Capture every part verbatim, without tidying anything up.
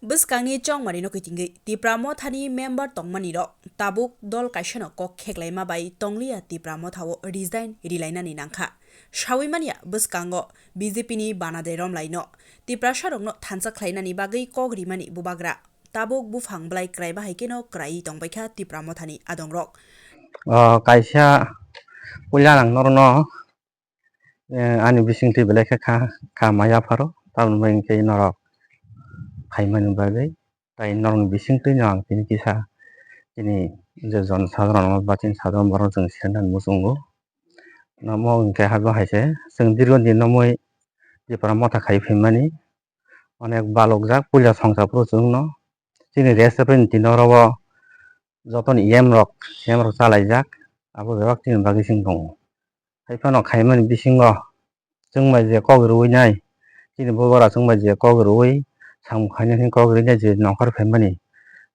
Bwskangni chongmani no kitingwi Tipra Mothani member tongmani rok tabuk dol kaisano kok kheklaima bai tongliya, Tipra Mothao resign rilainani nangkha. Sawi manya bwskango B J P ni bana de romlaino Tiprasa rokno thansa khlainani bagwi kok rimani bubagra. Tabuk buphang bwlai kwrai bahai kheno kwraiwi tongbaikha Tipra Mothani adongrok. O kaisa puila ang norokno, eh, ani bisingtwi belai khe kha, kha ma yapharo, tamoni bagwi hwnkhe norok phaimani bagwi, tai norokni bisingtwino ang tini kisa chini je jon sadharano ba chini sadharano borokno chwng sinani muchungo. Namo hwnkhe habo hai se, chwng dirgo din romwi Tipra Motha khai phaimani, onek balokjak puila songcha phuru chwngno chini rest ni tino oro o jotoni E M rok, C M rok chalaijak, abo bebak chini bagwi chwng tongo. Hai phano khaimani bisingo chwng bai je kok rwui nai, chini bubagra chwng bai je kok rwui samung khainani kok rwui nai je nongkhor phaimani,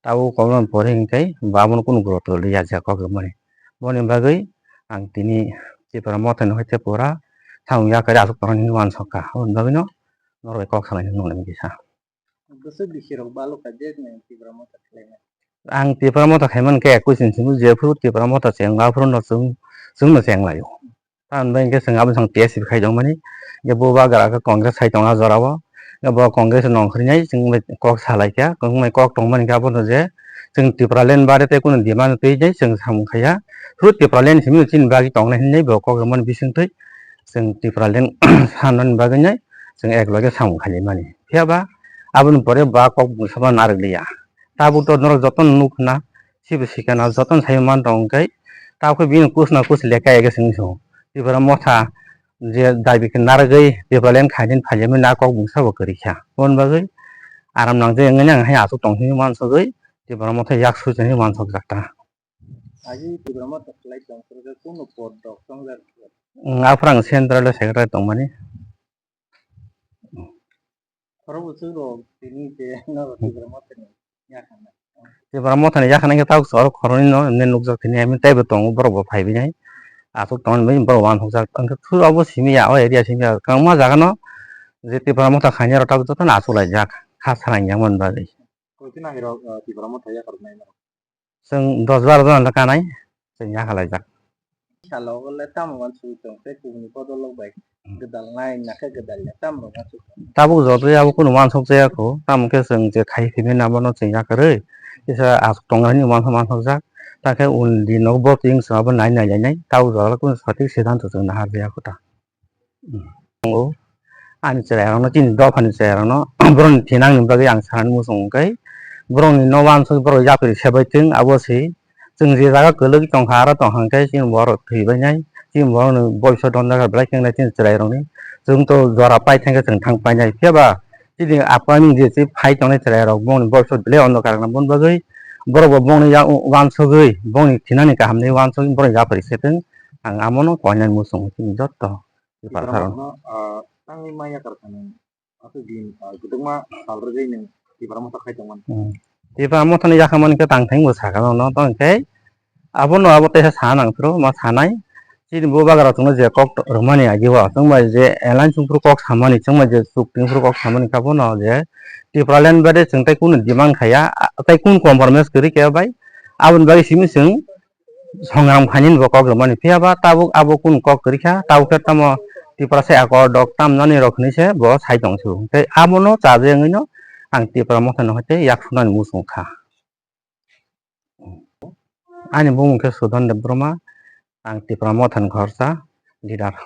tabuk kokno pore hwnkhe bo abono kunu guruto liya je kok rwmani. Boni bagwi ang tini Tipra Mothani hoite pura samung yakarwi aswk tongnani hinwi uansukha. Aboni bagwino norok bai kok salainani nung kisa. Bwswk bisi rok balo kha je nang Tipra Motha khlainai. Ang Tipra Motha khaimani khe ekui chini simi jephuru Tipra Motha chengla phuru no chwng, chwngno chenglaio. Tamoni bagwi hwnkhe chwng abo chwng T S F khai tongmani. Hwnkhe bo bagra khe Congress khai tongo a jorao. Hwnkhe bo Congress nongkhornai chwng bai kok salaikha. Wng bai kok tongmani khe abono je chwng Tipraland bare tei kunu demand twi je chwng samung khaiya. Phuru Tipraland simi chini bagwi tongnai hinwi bo kok rwmani bisingtwi chwng Tipraland sanani bagwino chwng ek loge samung khailaimani. Phiya ba aboni pore ba kok bwsano narwkliya. Tabuk to norok jotono nukna, sibo sikana jotono sai man tong khe, tabuk khe bini kus na kus lekha ege sini so. Tipra Motha je dabi khe narwgwi Tipraland khainani phailami na kok bwsabo kwrwi kha. Aboni bagwi aram nangjak wngwi ang hai aswk tong hinwi uansugwi Tipra Motha yak sui hinwi uansukjak ta. Agi Tipra Motha khlai tong phuru khe kunu pod rok tongjak. Aphuru ang central secretary tongmani. Khorok bwswk rok tini je norok Tipra Mothani yakhanai. Tipra Mothani yakhanai khe tabuk chwng khoroknwi no emne nukjak tini, emne teibo tongo, borok bo phaiwi nai. Aswk tongmani borok uansukjak. Ang khe phuru abo simi ya, o area simi ya. Kwbangma jaga no je Tipra Motha khainai rok tabuk jotono achuk laijak. Kha salang yang man bagwi. Koi kheno hai rok, ah, Tipra Motha yakarnai norok? Chwng dos baro jona le kanai, chwng yakha laijak. Salo le tamo uansugwi tong tei kubuni bodol rok bai gwdalnai, nakhe gwdalya tamo rok uansuk tong? Tabuk joto abo kunu uansuk jaya kho, tamo khe chwng je khai phimani abono chwng yakarwi kisa aswk tongnani uansuk mansukjak, takhe undi nogo bo twi wng chwng abo nai nai lainai, tabuk joto le kunu sothik siddhanto chwng nahar jaya kho ta. Tongo. Ani chwrairokno, chini dophani chwrairokno borokni thinangni bagwi ang sanani muchungo khe, borokni no uansuk borok yapri sebai thung, abo se chwng je jaga kwlwgwi tongkha, aro tongkha hwnkhe chini borok thwibainai, chini borokni boiso don jaga belai khe wngnai chini chwrairokni. Chwng to jora pai thangkhe chwng thang painai, phiya ba chini upcoming je phai tongnai chwrairok bongni boiso belai ondokar wngna, boni bagwi borok bo bongni yak uansugwi bongni thinani kahamni uansugwi borok yapri se thung, ang amono koinani muchungo chini jotto. Tipra Motha no, ah, tangwi ma yakar kha nang. Aswk din, ah, kwbangma sal rwgwi nwng Tipra Motha khai tongmani. Hmm. Tipra Mothani yakhamani khe tang thangbo sakha no, no, tong khe abono abo teisa sana nang phuru ma sanai. Chini bubagra chwngno je kok rwmani agi o, chwng bai je alliance wng phuru kok samani, chwng bai je chukti wng phuru kok samani khe abono je Tipraland bade chwng tei kunu demand khaiya, a, tei kunu compromise kwrwi khe bai. Aboni bagwi simi chwng songram khainani bo kok rwmani, phiya ba tabuk abo kunu kok kwrwi kha, tabuk khe tamo Tiprasa accord rok tamnani rok hinwi se bo sai tong se bo. Tei abono chaje wngwi no ang Tipra Mothani hoite yak sunani muchung kha. Ani bumung khe Sudan Debbarma, ang Tipra Mothani khoroksa leader.